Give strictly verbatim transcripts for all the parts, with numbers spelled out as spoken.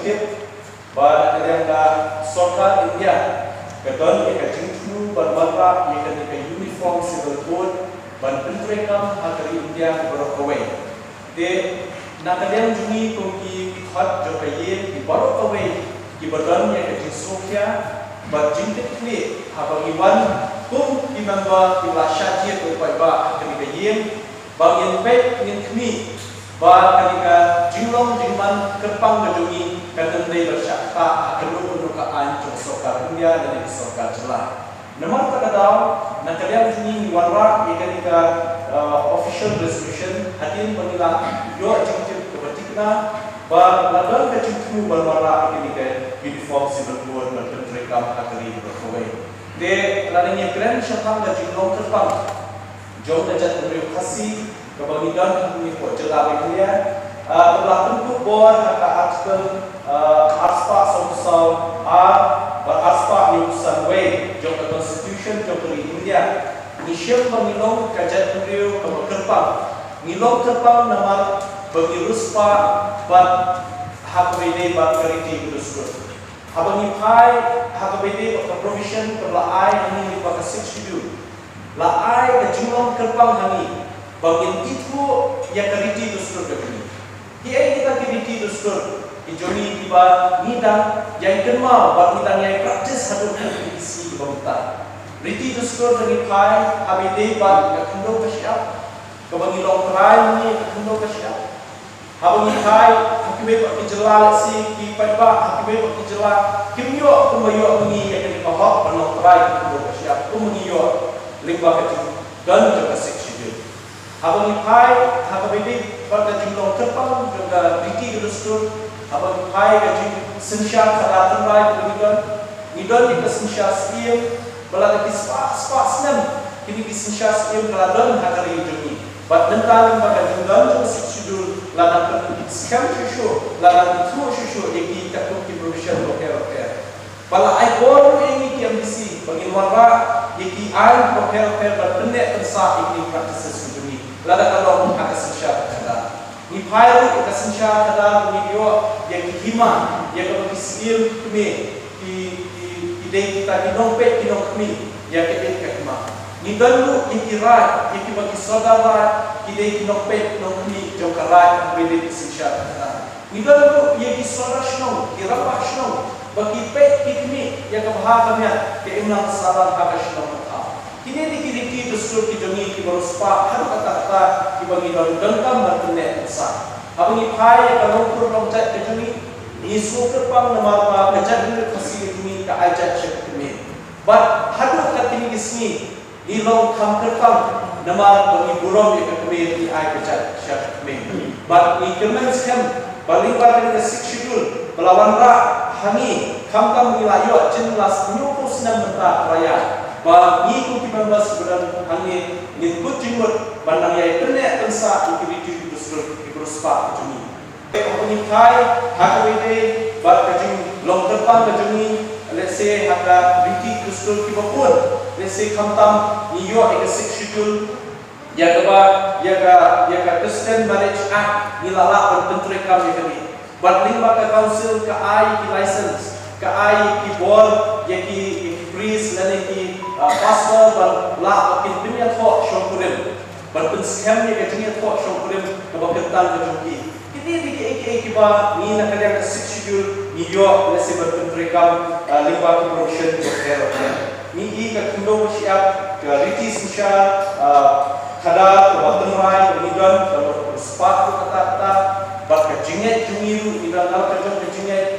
Tip ba na ka liang ka sorkar India ka don ïa ka jingthmu ban wanrah ïa kane ka Uniform Civil Code ban pyntreikam ha ka ri India baroh kawei. Te na ka liang jong ngi kum ki khot jong ka ïing, ki baroh kawei kiba don ïa ka jingsngewkhia bad jingkitkhlieh haba ngi wan kum ki member kiba la shah jied u paidbah ha kane ka ïing, ba ngin peit, ngin khmih ba kane ka jinglong jingman kyrpang ka jong ngi kan ym dei ban shah ktah ha kano kano ka aiñ jong sorkar India lane ka sorkar jylla. Namar kata ka daw, na ka liang jong ngi ngi wanrah ïa kane ka, uh, official resolution hadien ba ngi la ïoh jingtip kaba thikna ba la don ka jingthmu ban wanrah ïa kane ka Uniform Civil Code ban pyntreikam ha ka ri baroh kawei. Te lada ngi kren shaphang ka jinglong kyrpang jong ka jaitbynriew Khasi kaba ngi don ha kane ka jylla Meghalaya, ah, kaba la pynkup bor ha ka Article, ah, arspah sawphew saw A bad arspah hynñiewphew san wei jong ka Constitution jong ka ri India. Ngi shem ba ngi long ka jaitbynriew kaba kyrpang, ngi long kyrpang namar ba ngi riewspah bad ha kaba ïadei bad ka riti ka dustur. Haba ngi phai ha kaba ïadei bad ka provision kaba la ai ha ngi lyngba ka Sixth Schedule, la ai ka jinglong kyrpang ha ngi ba ngin ithuh ïa ka riti dustur ka jong ngi. Kiei kita ki riti dustur ki jong ngi kiba ngi dang ïai kynmaw bad ngi dang ïai practice haduh kine ki sngi kiba mynta? Riti dustur ba ngi phai haba ïadei bad ka khyndew ka shyiap, kaba ngi long trai ma ngi ka khyndew ka shyiap. Haba ngi phai ha kiwei pat ki jylla, lehse ki paidbah ha kiwei pat ki jylla kim ïoh kumba ïoh ma ngi ïa kane ka hok ban long trai ka khyndew ka shyiap kumba ngi ïoh lyngba ka jingdon jong ka Sixth Schedule. Haba ngi phai ha kaba ïadei bad ka jinglong kyrpang jong ka riti ka dustur, haba ngi phai ka jingsynshar khadar tynrai kaba ngi don, ngi don ïa ka synshar syiem ba la da ki spah spah snem kine ki synshar syiem ka la don ha ka ri jong ngi. Bad mynta lyngba ka jingdon jong ka Sixth Schedule la nang pynskhem shuh shuh, la nang ithuh shuh shuh ïa ki katkum ki provision bapher bapher. Ba la ai bor ruh ïa ngi ki M D C ba ngin wanrah ïa ki aiñ bapher bapher ban pynneh pynsah ïa ki practices ki jong ngi. Lada ka long ha ka synshar khadar, ngi phai ruh ïa ka synshar khadar ba ngin ïoh ïa ki hima, ïa kaba ki syiem kmie ki, ki, ki dei kita ki nongpeit ki nongkhmih ïa ka ïing ka hima. Ngi don ruh ïa ki raid, ïa kiba ki sordar raid ki dei ki nongpeit ki nongkhmih jong ka raid kaba dei ki synshar khadar. Ngi don ruh ïa ki sordar shnong, ki rangbah shnong ba ki peit ki khmih ïa ka bha ka miat, ka imlang ka sahlang ha ka shnong ka thaw. Kine dei ki riti dustur ki jong ngi kiba riewspah haduh katta katta kiba ngi don donkam ban pynneh pynsah. Haba ngi phai ïa ka longkur longjait ka jong ngi, ngi sngewkyrpang namar ba ka jaitbynriew Khasi ka jong ngi ka ai jait sha ka kmie. Bad haduh kat kine ki sngi ngi long kham kyrpang namar ba ngi burom ïa ka kmie ba ngi ai ka jait sha ka kmie. Bad ngi kyrmen skhem ba lyngba kane ka Sixth Schedule ba la wanrah ha ngi, khamtam ngi la ïoh jin la hynñiewphew snem mynta ka la ïaid, ba ngi kum ki members ba don hangne ngin kut jingmut ban nang ïai pynneh pynsah ïa ki riti ki dustur ki riewspah ka jong ngi. Haba ngi phai ha kaba ïadei bad ka jinglong kyrpang ka jong ngi, lehse ha ka riti dustur kiba bun, lehse khamtam ngi ïoh ïa ka Sixth Schedule, ïa kaba, ïa ka, ïa ka Christian Marriage Act ngi la lah ban pyntreikam ïa kane. Bad lyngba ka council ka ai ki license, ka ai ki bor ïa ki, ïa ki priest lane ki, ah, pastor ban lah ban pynïathoh shongkurim, ban pynskhem ïa ka jingïathoh shongkurim kaba kyntang ka jong ki. Kine dei kiei kiei kiba ngi na ka liang ka Sixth Schedule ngi ïoh lehse ban pyntreikam, ah, lyngba ki provision kiba pher bapher. Ngi i ka khyndew ka shyiap, ka riti synshar, ah, khadar kaba tynrai kaba ngi don, kaba riewspah ruh katta katta, bad ka jingngeit jong ngi ruh ngi don na la ka jong ka jingngeit.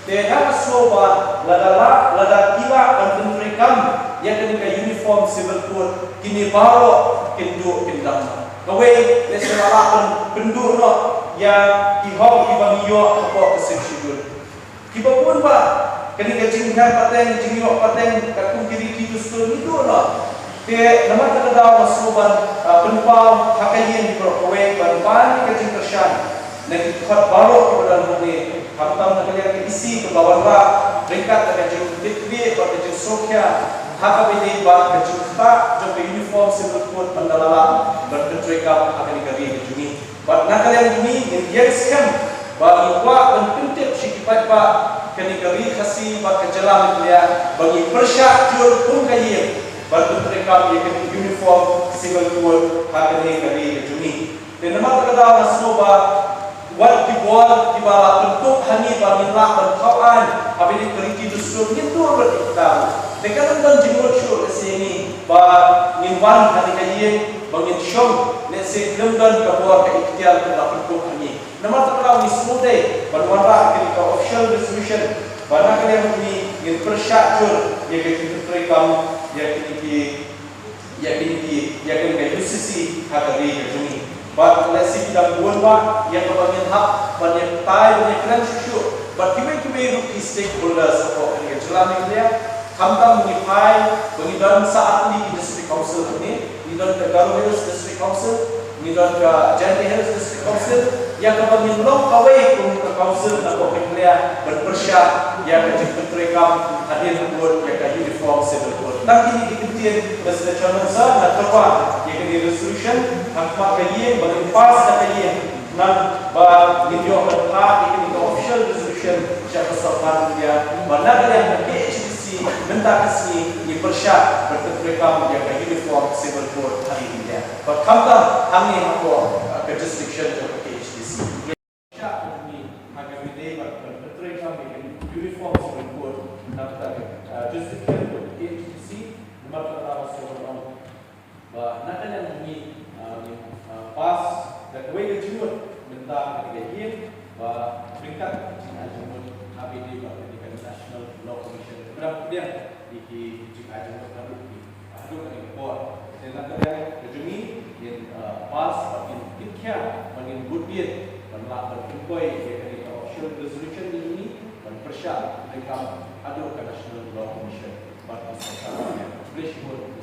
Te nga sngew ba lada la, lada ki lah ban pyntreikam ïa kane ka Uniform Civil Code, kine baroh kin duh kin dam. Kawei, lehse la lah ban pynduh noh ïa ki hok kiba ngi ïoh hapoh ka Sixth Schedule. Kiba bun bah, kane ka jinghiar pateng, jingïoh pateng katkum ki riti dustur ngi duh noh. Te namar kata ka daw nga sngew ban, ah, pynpaw ha ka ïing baroh kawei ban pan ïa ka jingkyrshan na ki dkhot baroh kiba don hangne, khamtam na ka liang ka E C kaba la wanrah ryngkat na ka jingkitkhlieh bad ka jingsngewkhia ha kaba ïadei bad ka jingktah jong ka Uniform Civil Code ban da la lah ban pyntreikam ha kane ka ri ka jong ngi. Bad na ka liang jong ngi ngin ïeng skhem ba ngi kwah ban pyntip sha ki Paidbah kane ka ri Khasi bad ka jylla Meghalaya ba ngi pyrshah jur kum ka ïing ban pyntreikam ïa ka uniform civil code ha kane ka ri ka jong ngi. Te namar kata ka daw nga sngew ba wat ki bor kiba la pynkup ha ngi ba ngin lah ban thaw aiñ ha kane ka riti dustur ngin dur ban ikta. Te ka dang don jingmut shuh lehse ngi ba ngin wan ha kane ka ïing ba ngin shong lehse khlem don ka bor ka iktiar kaba la pynkup ha ngi. Namar kata ka daw ngi sngewdei ban wanrah kane ka official resolution ba na ka liang jong ngi ngin pyrshah jur ïa ka jingpyntreikam ïa kine ki ïa kine ki ïa kane ka U C C ha ka ri ka jong ngi. Bad lehse ki dang bun bha ïa kaba ngin hap ban ïa batai ban ïa kren shuh shuh bad kiwei kiwei ruh ki stakeholders hapoh kane ka jylla Meghalaya. Khamtam ba ngi phai ba ngi don sa artylli ki district council hangne, ngi don ka Garo Hills District Council, ngi don ka Jaintia Hills District Council, ïa kaba ngin long kawei kum ka council na ka Meghalaya ban pyrshah ïa ka jingpyntreikam hadien ka code ïa ka Uniform Civil Code. Tang kine ki kyntien Mister Chairman Sir, nga tyrwa ïa kane ka resolution ha khmat ka ïing ba ngin pass na ka ïing. Ngan ba ngin ïoh ban phah ïa kane ka official resolution sha ka sorkar India ba na ka liang ka K H A D C mynta ka sngi ngi pyrshah ban pyntreikam ïa ka Uniform Civil Code ha ri India. Bad khamtam hangne hapoh, uh, ka jurisdiction jong ka K H A D C. Pyrshah ïa kane ha kaba ïadei bad ban pyntreikam ïa ka Uniform Civil Code na ka, uh, jurisdiction jong ka K H A D C. Namar kata ka daw nga sngew ban ong ba na ka liang jong ngi, ah, ngi, ah, pass da kawei ka jingmut mynta ha kane ka ïing ba ryngkat ka jingai jingmut ha kaba ïadei bad kane ka National Law Commission. Kaba dang pdiang ïa ki jingai jingmut haduh ki, haduh kane ka por. Te na ka liang ka jong ngi ngin, ah, pass bad ngin, ngin khia bad ngin bud beit ban lah ban pynpoi ïa kane ka official resolution ka jong ngi ban pyrshah ryngkat haduh ka National Law Commission bad ka sorkar. Khublei shibun.